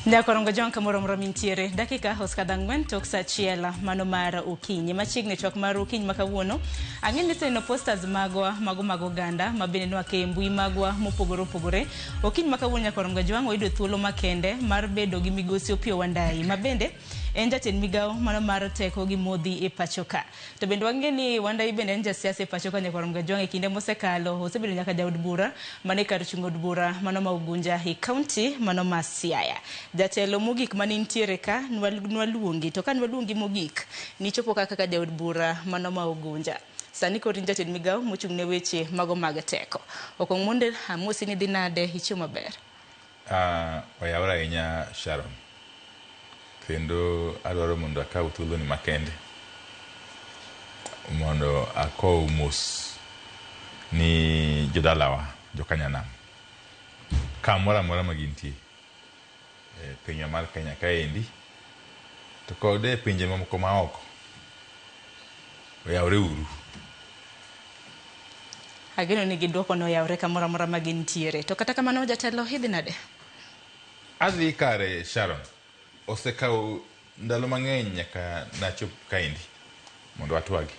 Nyakorongo John kamoro amora mintiere dakika osekadho 4 tok saa 1 mano mar okinyi. Machiegni twak mar okinyi ma kawuono, ang'e ni iseneno posters magwa mago mag oganda ma bende nwake e mbui magwa mopogore opogore. Okinyi ma kawuono Nyakorongo Jwang' wayudo thuolo makende mar bedo gi migosi Opiyo Wandayi ma bende en jatend migawo mano mar teko gi modhi e pacho ka. To bende wang'e ni Wandayi bende en jasiasa e pacho ka Nyakorongo Jwang' e kinde mosekalo osebedo nyaka jaod bura mane kar chung' od bura mano ma Ugunja e kaunti mano ma Siaya. Jatelo mogik mane nitiere ka nwaluongi to ka nwaluongi mogik nichopo ka kaka jaod bura mano ma Ugunja. Sani koro in jatend migawo mochung' ne weche mago mag teko. Okong' monde amosi ni dhi nade ichiew maber. Oyawore ahinya Sharon. Kendo adwaro mondo akaw thuoloni makende mondo akow mos ni jodalawa jokanyanam kamoro amora ma gintie e pinywa mar Kenya kaendi to kod e pinje mamoko maoko. Oyawre uru. Ageno ni giduoko ni oyawre kamoro amora ma gintiere. To kata kamano jatelo idhi nade? Adhi kare Sharon. Osekawo ndalo mang'eny nyaka nachop kaendi mondo watwagi.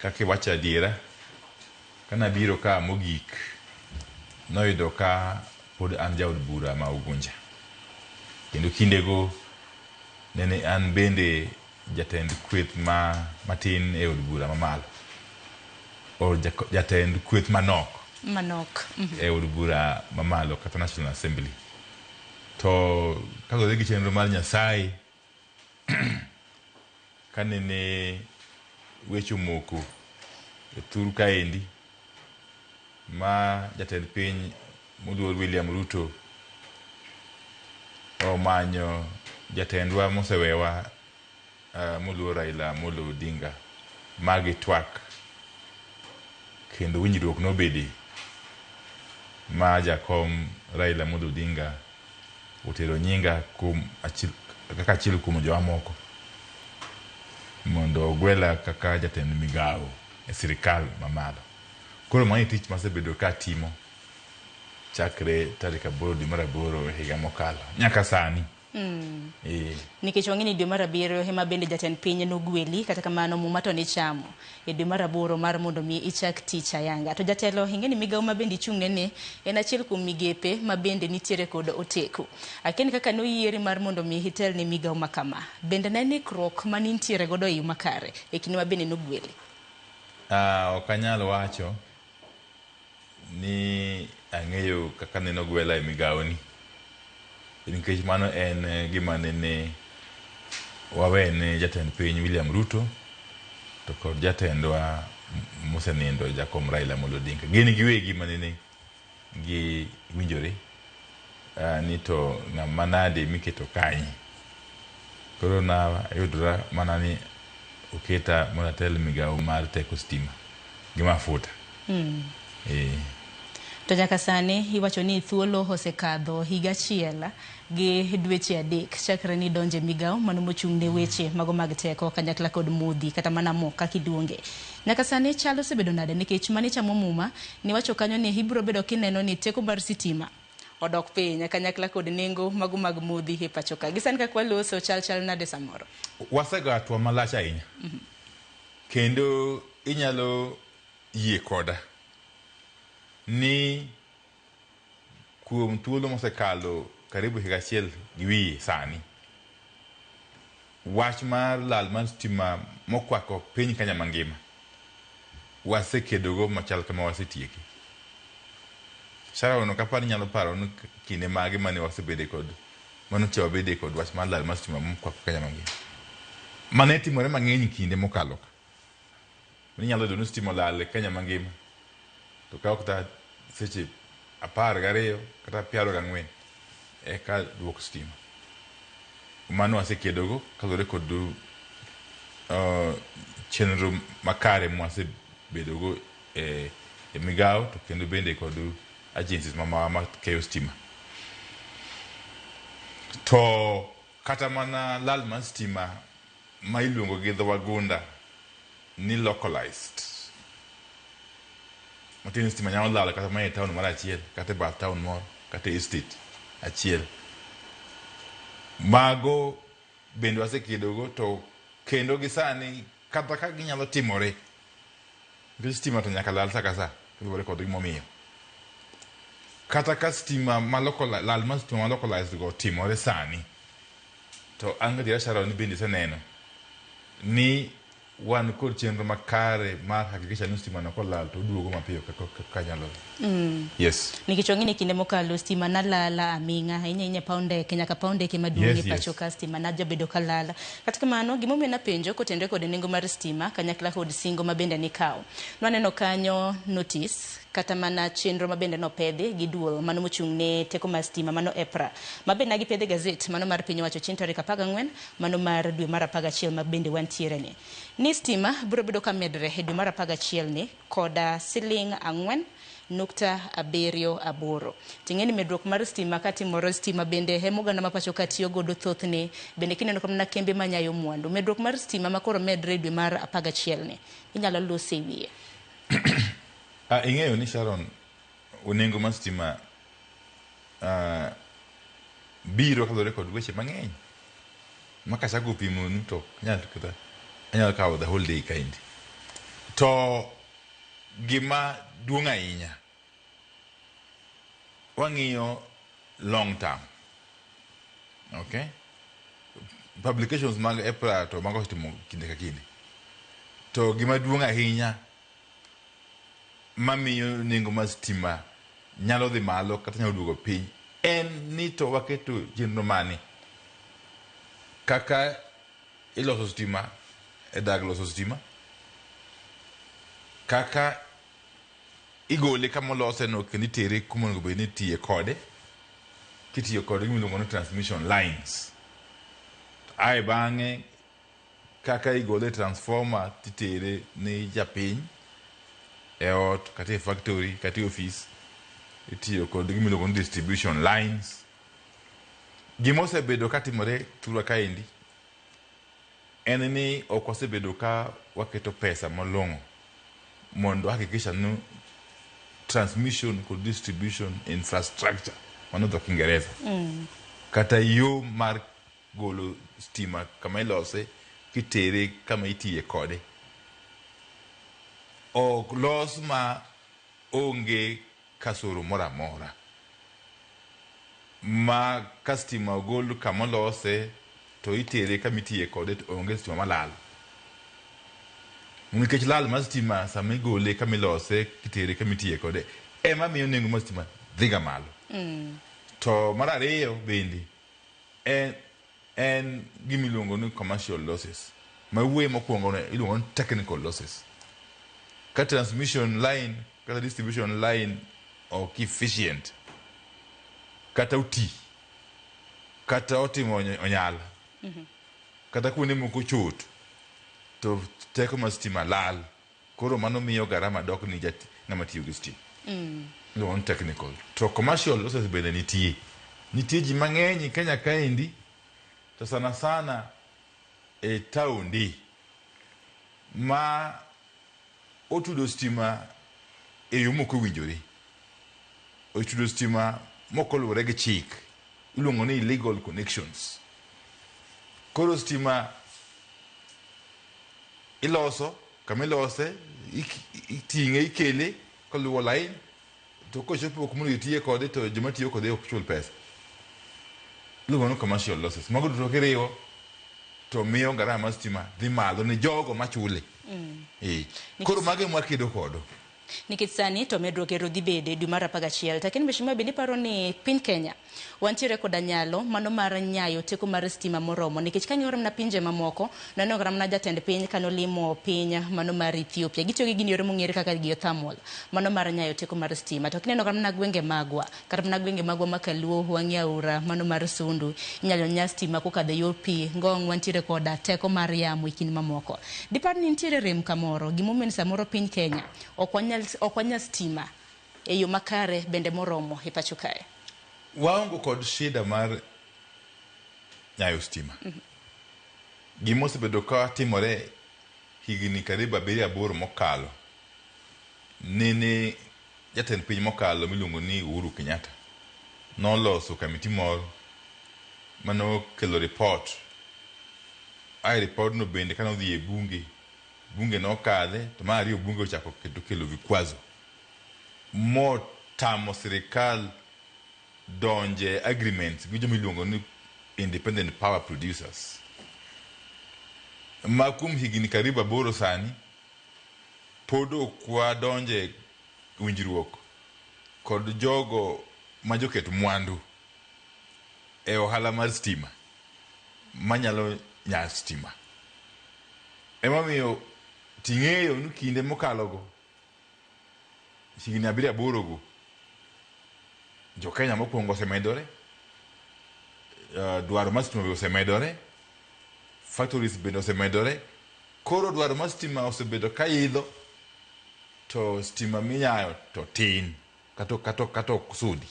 Kaka iwacho adiera, kanabiro ka mogik, noyudo ka pod an jaod bura ma Ugunja. Kendo kindego nene an bende jatend kweth ma matin e od bura mamalo. Or jatend kweth manok. Manok. E od bura mamalo kata National Assembly. To kaluwore gi chenro mar Nyasaye, kanene weche omoko e thur kaendi ma jatend piny moluor William Ruto omanyo jatendwa mosewewa moluor Raila Amolo Odinga ma gitwak kendo winjruok nobede ma jakom Raila Amolo Odinga otero nyinga kuom achiel, kaka achiel kuom jowa moko mondo ogwela kaka jatend migawo e sirikal mamalo. Koro mano e tich masebedo ka atimo chakre tarik 8 dwe mar 8 higa mokalo nyaka sani. Nikech wang'e ni dwe mar 7 ema bende jatend piny nogweli, kata kamano muma to nichamo e dwe mar 8 mar mondo mi ichak tich ayanga. To jatelo ing'e ni migawo ma bende ichung'ne ni en achiel kuom migepe ma bende nitiere kod oteku. Akia ni kaka noyieri mar mondo mi itel ne migawo ma kama. Bende ne en ikruok mane intiere godo e yo makare e kinde ma bende nogweli? Ok anyal wacho ni ang'eyo kaka nene ogwela e migawoni nikech mano en gima nene wawene jatend piny William Ruto to kod jatendwa mosenindo jakom Raila Amolo Odinga. Gin giwegi manene giwinjore ni to ng'ama nade miketo kanye. Koro nayudora mana ni oketa mondo atel migawo mar teko stima gi mafuta. To nyaka sani iwacho ni thuolo osekadho higa achiel gi dweche 3 chakre ni donje migawo mano mochung' ne weche mago mag teko kanyakla kod modhi kata mana mo kaka iluonge. Nyaka sani chal osebedo nade nikech mane chamo muma niwacho kanyo ni ibiro bedo kineno ni teko mar sitima odok piny kanyakla kod nengo mago mag modhi e pacho ka. Gisani kaka waloso chal chal nade samoro? Wasego hatua malach ahinya. Kendo inyalo yie koda ni kuom thuolo mosekalo karibu higa achiel gi wiye sani, wach mar lal mar stima mokwako piny Kenya mangima wasekedogo machal kama wasetieke. Sharon ok apar ni nyalo paro ni kinde mage mane wasebede kod manocha wabede kod wach mar lal mar stima mokwako Kenya mangima. Mane timore mang'eny kinde mokalo ka. Inyalo yudo ni stima olal e Kenya mangima to kawo kata seche 12 kata 24 eka duok stima. Mano wasekedogo kaluwore kod chenro makare mwasebedogo e migawo to kendo bende kod agencies mamawa makeyo stima. To kata mana lal mar stima ma iluongo gi dho wagunda ni localized, matiende ni stima nyalo lal kata mana e town moro achiel kata e bath town moro kata e estate achiel. Mago bende wasekedogo to kendo gi sani kata ka ginyalo timore, nikech stima to nyaka lal sa ka sa kaluwore kod gimomiyo. Kata ka stima ma lal mar stima ma localized go timore sani, to an gadiera Sharon ni bende iseneno ni wan kod chenro makare mar hakikisha ni stima no kolal to oduogo mapiyo kaka nyalore. Yes. Nikech wang'e ni kinde mokalo stima nalala aming'a ahinya ahinya e paw ndeke nyaka paw ndeke maduong' e pacho ka stima najabedo kalala. Kata kamano gimomiyo napenjo kotenore kod nengo mar stima kanyakla kod singo ma bende nikawo. Nwaneno kanyo notice kata mana chenro ma bende nopedhi gi duol mano mochung' ne teko mar stima mano EPRA ma bende nagipedho e gazet mano mar piny owacho chieng' tarik 14 mano mar dwe mar 11 ma bende wantiere ni. Ni stima biro bedo ka medre e dwe mar 11 ni koda siling 4.78. Ting'e ni medruok mar stima katimore stima bende ema oganda ma pacho ka tiyo godo thothne bende kineno kamana kembe manyayo mwandu. Medruok mar stima ma koro medre e dwe mar 11 ni inyalo lose wiye. Ing'eyo ni Sharon, nengo mar stima biro kaluwore kod weche mang'eny ma kachako pimonu to kata anyalo kawo the whole day kaendi. To gima duong' ahinya, wang'iyo long term. Okay? Publications mag EPRA to mago osetimo kinde ka kinde. To gima duong' ahinya mamiyo nengo mar stima nyalo dhi malo kata nyalo duogo piny en ni to waketo chenro mane kaka iloso stima e dag loso stima, kaka igole kama olose no kendo itere kuma onego bed ni itiye kode kitiyo kod gima iluongo ni transmission lines. Ae bang'e kaka igole e transformer titere ne japiny e ot kata e factory kata e ofis itiyo kod gima iluongo ni distribution lines. Gima osebedo katimore thurwa kaendi en ni ok wasebedo ka waketo pesa malong'o mondo hakikisha ni transmission kod distribution infrastructure, mano dho Kiingereza, kata yo mar golo stima kama ilose kitere kama itiye kode ok los ma onge kasoro moro amora ma ka stima ogol kama olose to itere kama itiye kode to onge stima malal. Nikech lal mar stima sama igole kama ilose kitere kama itiye kode ema miyo nengo mar stima dhi ga malo. To mar ariyo bende en gima iluongo ni commercial losses. Ma wuoye mokwongo no iluongo ni technical losses. Ka transmission line kata distribution line ok efficient kata oti kata otimo onyal kata kuonde moko chot to teko mar stima lal. Koro mano miyo garama dok ni ng'ama tiyo gi stima. Iluongo ni technical. To commercial losses bende nitie. Nitie ji mang'eny e Kenya kaendi to sana sana e taonde ma otudo stima e yo mok owinjore. Otudo stima mok oluwore gi chik. Iluongo ni illegal connections. Koro stima iloso kama ilose iting'e ikele koluwo line to kochopo kuma onego tiye kode to joma tiyo kode ok chul pesa. Iluongo ni commercial losses. Mago duto kiriwo to miyo garama mar stima dhi malo ne jogo machule. Koro mago ema wakedo kodo. Nikech sani to medruok ero dhi bede dwe mar 11. To lakini mheshimiwa bende iparo ni piny Kenya wantiere koda nyalo mano mar nyayo teko mar stima moromo nikech kang'iyo mana pinje mamoko naneno kata mana jatend piny kanolimo piny mano mar Ethiopia gitiyo gi gini yore mong'ere kaka geothermal mano mar nyayo teko mar stima to kineno kata mana gwenge magwa kata mana gwenge magwa ma Kaluo wang'i aora mano mar Sondu inyalo nya stima kokadho e yor pi Ngong wantiere koda teko mar yamo e kind mamoko dipar ni nitiere rem kamoro gimomiyo ni samoro piny Kenya ok wanyal stima e yo makare bende moromo e pacho kae. Waongo kod shida mar nyayo stima. Gima osebedo ka timore higni karibu 7 8 mokalo nene jatend piny mokalo miluongo ni Uhuru Kenyatta noloso kamiti moro Manokelo report. Ae report no bende kane odhi e bunge, bunge nokadhe to mar ariyo bunge ochako kendo kelo vikwazo motamo sirikal donje agreements gi joma iluongo ni independent power producers. Ma kuom higni karibu 8 sani pod ok wadonje winjruok kod jogo ma joket mwandu e ohala mar stima manyalo nyayo stima. Emomiyo ting'eyo ni kinde mokalogo higni 7 8 go jo Kenya mokwongo osemedore, dwaro mar stima be osemedore, factories bende osemedore. Koro dwaro mar stima osebedo ka idho to stima minyayo to tin kata ok sudi.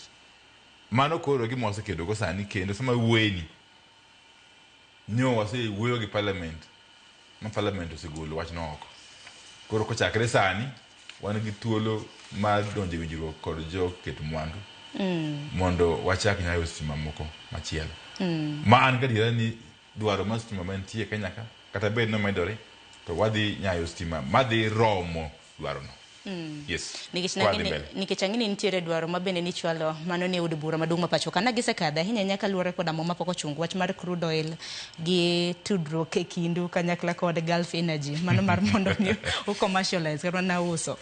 Mano koro e gima wasekedo go sani kendo sama wuoyeni nyo wasewuoyo gi parliament ma parliament osegolo wachno oko. Koro kochakre sani wan gi thuolo mar donjo e winjruok kod joket mwandu mondo wachak nyayo stima moko machielo. Ma an gadiera ni dwaro mar stima mantie e Kenya ka kata bed nomedore to wadhi nyayo stima madhi romo dwarono. Yes. Nikech Wadhi mbele. Nikech ang'e ni nitiere dwaro ma bende nichwalo mano ne od bura maduong' ma pacho ka. Na gisekadho ahinya ahinya kaluwore koda mo mapok ochung wach mar crude oil gi tudruok e kindu kanyakla kod Gulf Energy mano mar mondo mi u commercialize kata mana uso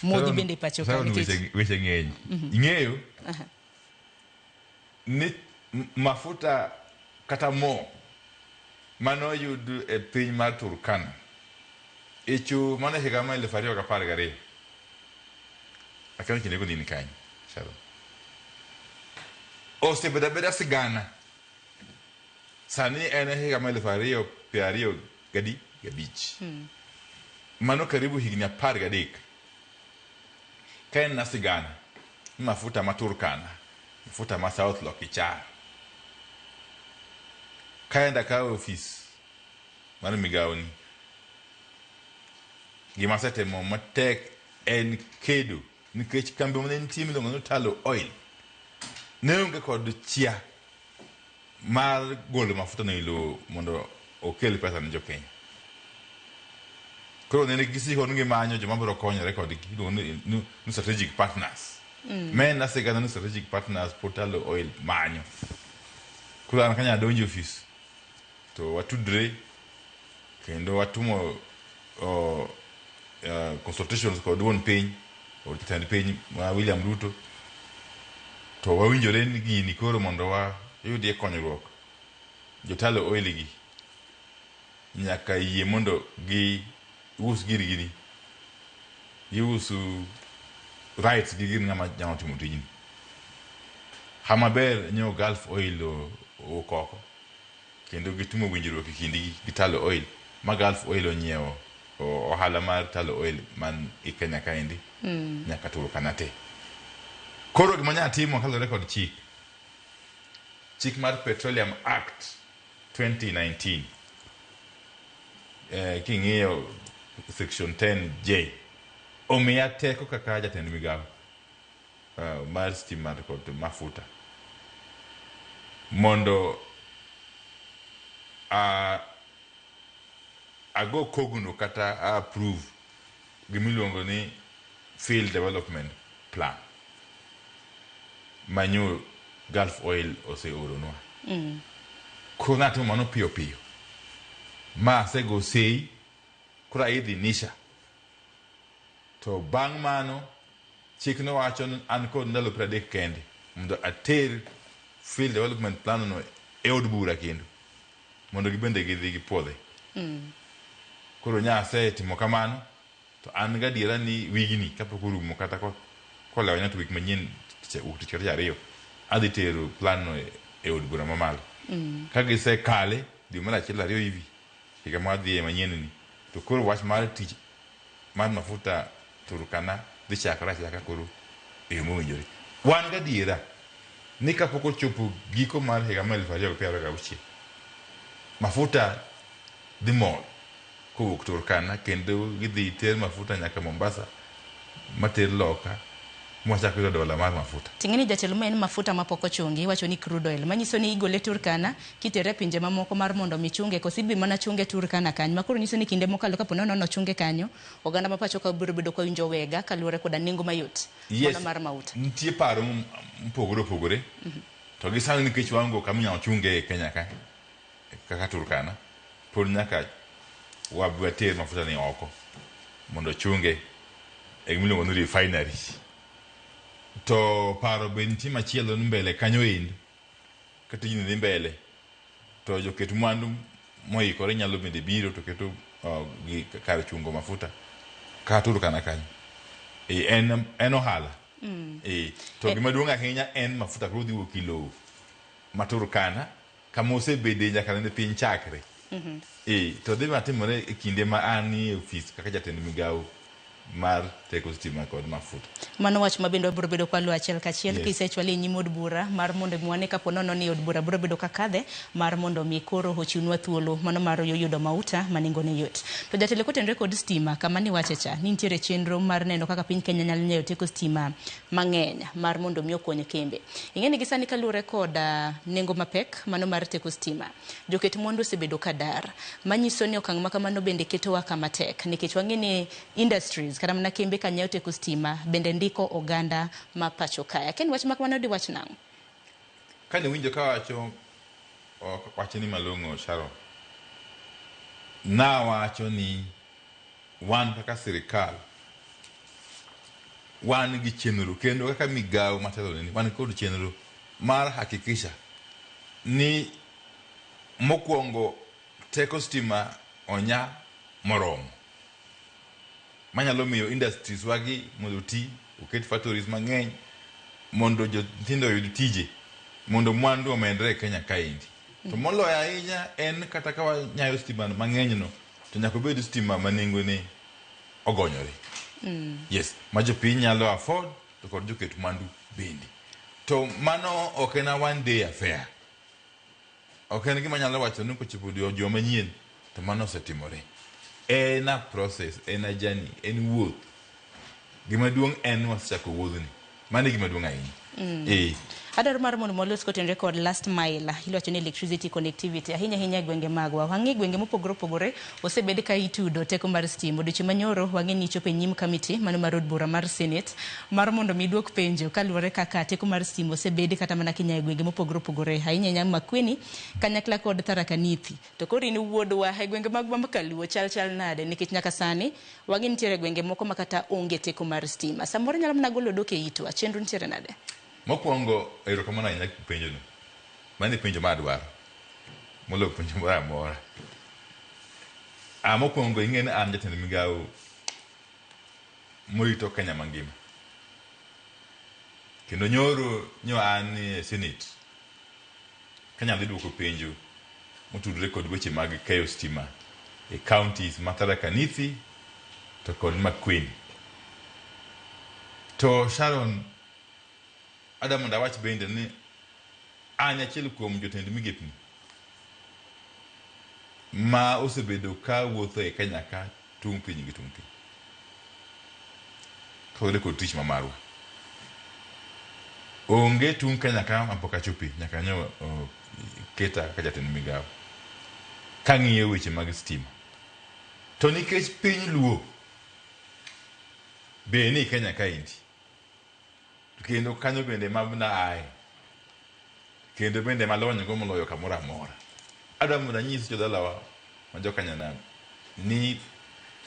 modhi bende e pacho ka Sharon, nikech weche ng'eny. Ing'eyo ni mafuta kata mo manoyud e piny mar Turkana ichu mano e higa mar 2012. Akia ni kindego ne in kanye, Sharon. Osebedo abeda sigana. Sani en e higa mar 2025. Mano karibu higni 13. Ka en na sigana, ni mafuta ma Turkana, mafuta ma South Lokichar. Kaenda kawo ofis mar migawoni, gima asetimo matek en kedo nikech kambi mane nitie miluongo ni Tullow Oil ne onge kod chia mar golo mafuta no e lowo mondo okel pesa ne jokenya. Koro nene gisiko ni gimanyo joma biro konyore kodgi iluongo ni strategic partners. Men asigana ni strategic partners pod Tullow Oil manyo. Koro an kanya adonjo e ofis to watudre kendo watimo consultations kod wuon piny kod jatend piny ma William Ruto to wawinjore ni gini koro mondo wayudie konyruok jo Tullow Oil gi nyaka yie mondo gi us girgi ni gius rights gi gin ng'ama nyalo timo tijni. Hama ber nyo Gulf Oil owuok oko kendo gitimo winjruok e kindgi gi Tullow Oil ma Gulf Oil onyiewo ohala mar Tullow Oil man e Kenya kaendi nyaka Turkana te. Koro gima nya timo kaluwore kod chik, chik mar Petroleum Act 2019 king'iyo section 10J omiya teko kaka jatend migawo mar stima kod mafuta mondo ago kogno kata a approve gimiluongo ni field development plan manyo Gulf Oil oseoronwa. Koro natimo mano piyo piyo ma asego sei koro aidhinisha. To bang' mano chik nowacho ni an kod ndalo 30 kende mondo ater field development plan no e od bura kendo mondo gibende gidhi gipuodhe. Koro nya asetimo kamano to an gadiera ni wigni kapok orumo kata kolewo nyaka wik manyien wuok tich kata ariyo adhi tero plan no e od bura mamalo. Ka gisekale dwe mar achiel ariyo hivi higa ma wadhiye manyien ni to koro wach mar tich mar mafuta Turkana dhi chakore achaka koro e yo mowinjore. Wan gadiera ni kapok ochopo giko mar higa mar 2026 mafuta dhi mol kowuok Turkana kendo gidhi ter mafuta nyaka Mombasa mater loka. Mwachako yudo dola mar mafuta. Ting'eni jatelo ma en mafuta mapok ochungi iwacho ni crude oil manyiso ni igole Turkana kitere e pinje mamoko mar mondo mi chunge koso idhi mana chunge Turkana kanyo makoro nyiso ni kinde mokalo kapo nono nochunge kanyo oganda ma pacho ka biro bedo kawinjo wega kaluwore koda nengo mayot Yes, mano mar mauta. nitie paro mopogore opogore. To gi sani nikech waonge kama inyalo chunge e Kenya ka kaka Turkana, pod nyaka water mafuta ni oko mondo ochunge e gima iluongo ni refinery. To paro be nitie machielo ni mbele kanyo endi ka tijni dhi mbele to joket mwandu moikore nyalo bende biro to keto gi kar chungo mafuta ka Turkana kanyo. E, en ohala. E, to gima duong' ahinya en mafuta koro dhi wuok e lowo ma Turkana kama osebede nyaka nene piny chakre. E, to dhi matimore e kinde ma an e ofis kaka jatend migawo mar teko stima kod mafuta. Mano wach ma bende wabiro bedo kwaluwo achiel kachiel. Yes. Kisechwale e nyim od bura mar mondo mi wane kapo nono ni od bura biro bedo ka kadhe mar mondo mi koro ochiwnwa thuolo mano mar yudo mauta ma nengone yot. To jatelo kotenore kod stima kama niwache cha ni nitiere chenro mar neno kaka piny Kenya nyalo nyayo teko stima mang'eny mar mondo mi okony kembe. Ing'e ni gi sani kaluwore kod nengo mapek mano mar teko stima, joket mwandu osebedo ka dar, manyiso ni okang' ma kamano bende ketowa kama tek nikech wang'e ni industries kata mana kembe ka nyayo teko stima bende ndiko oganda ma pacho kae. Akia ni wach ma kamano diwach nang'o? Kane winjo kawacho ok wachni malong'o Sharon, nawacho ni wan kaka sirikal wan gi chenro kendo kaka migawo matelo ni wan kod chenro mar hakikisha ni mokwongo teko stima onya moromo manyalo miyo industries wagi mondo oti, oket factories mang'eny mondo nyithindo oyud tije mondo mwandu omedre e Kenya kaendi. To moloyo ahinya en kata ka wanyayo stima mang'eny no to nyaka obed stima ma nengone ogonyore. Yes, ma jopiny nyalo afford to kod joket mwandu bende. To mano ok en a one day affair. Ok en gima nyalo wacho ni kochopo juma manyien to mano osetimore. En a process, en a journey, en wuoth. Gima duong' en ni wasechako wuodhni. Mano e gima duong' ahinya. Eh. Adwaro mar mondo walos kotenore kod last mile iwacho ni electricity connectivity ahinya ahinya e gwenge magwa. Wang'e gwenge mopogore opogore osebed ka itudo teko mar stima. Odiochieng' manyoro wang'e ni ichopo e nyim committee mano mar od bura mar Senate mar mondo mi duok penjo kaluwore kaka teko mar stima osebed kata mana kinya e gwenge mopogore opogore ahinya ahinya Makueni kanyakla kod Tharaka Nithi. To koro in wuodwa e gwenge mag Kaluo chal chal nade nikech nyaka sani wang'e nitiere gwenge moko ma kata onge teko mar stima. Samoro nyalo mana golo odok e itwa. Chenro nitiere nade? Mokwongo, erokamano ahinya kuom penjono. Mano e penjo ma adwaro moloyo penjo moro amora. Mokwongo ing'e ni an jatend migawo morito Kenya mangima. Kendo nyoro nyo an e Senate kanyadhi duoko penjo motudore kod weche mag keyo stima e counties ma Tharaka Nithi to kod Makueni. To Sharon, adwa mondo awach bende ni an achiel kuom jotend migepni ma osebedo ka wuotho e Kenya ka tung' piny gi tung' piny kaluwore kod tich ma marwa. Onge tung' Kenya ka mapok achope nyaka nyo keta kaka jatend migawo kang'iyo weche mag stima. To nikech piny Luo be ni Kenya kaendi kendo kanyo bende ma naaye kendo bende malony go moloyo kamoro amora. Adwa mondo anyis jodalawa ma jokanyanam ni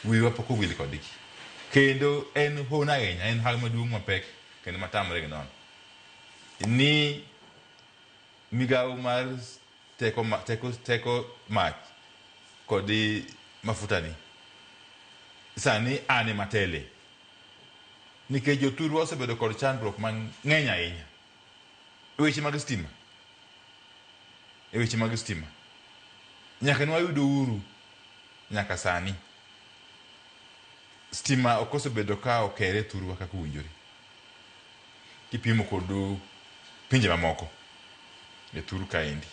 wiwa pok owil kodgi. Kendo en hono ahinya, en hawi maduong' mapek kendo matamre gi nono ni migawo mar teko mach kod mafuta ni sani an ema atele. Nikech jothurwa osebedo kod chandruok mang'eny ahinya e weche mag stima. E weche mag stima. Nyaka ne wayud uhuru nyaka sani, stima ok osebedo ka okere e thurwa kaka owinjore. Kipimo kod pinje mamoko e thur kaendi.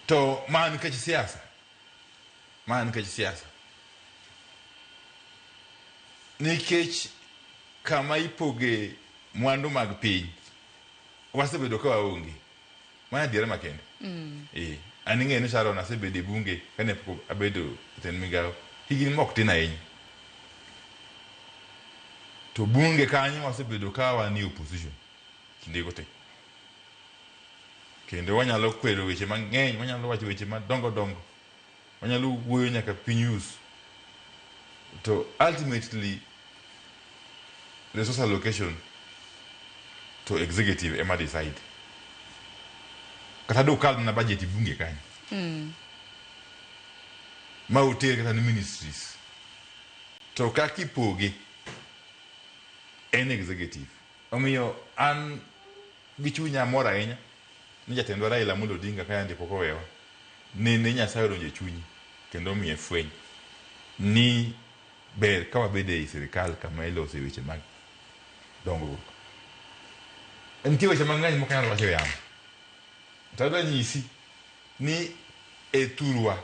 To ma nikech siasa. Ma nikech siasa. Nikech kama ipoge mwandu mag piny wasebedo ka waonge. Mano adiera makende. An ing'eyo ni Sharon asebedo e bunge kane pok abedo jatend migawo higni mok tin ahinya. To bunge kanyo wasebedo ka wan e opposition kindego te. Kendo wanyalo kwedo weche mang'eny, wanyalo wacho weche madongo dongo, wanyalo wuoyo nyaka piny us. To ultimately resource allocation to executive ema decide. Kata dukal mana budget e bunge kanyo. Ma oter kata ne ministries. To kaka ipoge en executive. Omiyo an gi chunya mor ahinya ni jatendwa Raila Amolo Odinga ka yande pok owewa, nene Nyasaye odonjo e chunye kendo omiye fweny ni ber ka wabedo ei sirikal kama ilose weche mag dongruok. Nitie weche mang'eny mok anyal wacho e yamo. To adwa nyisi ni e thurwa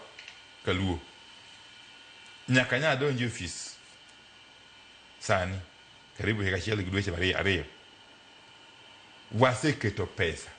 kaluo nyaka nya donj e ofis sani karibu higa achiel gi dweche ariyo waseketo pesa.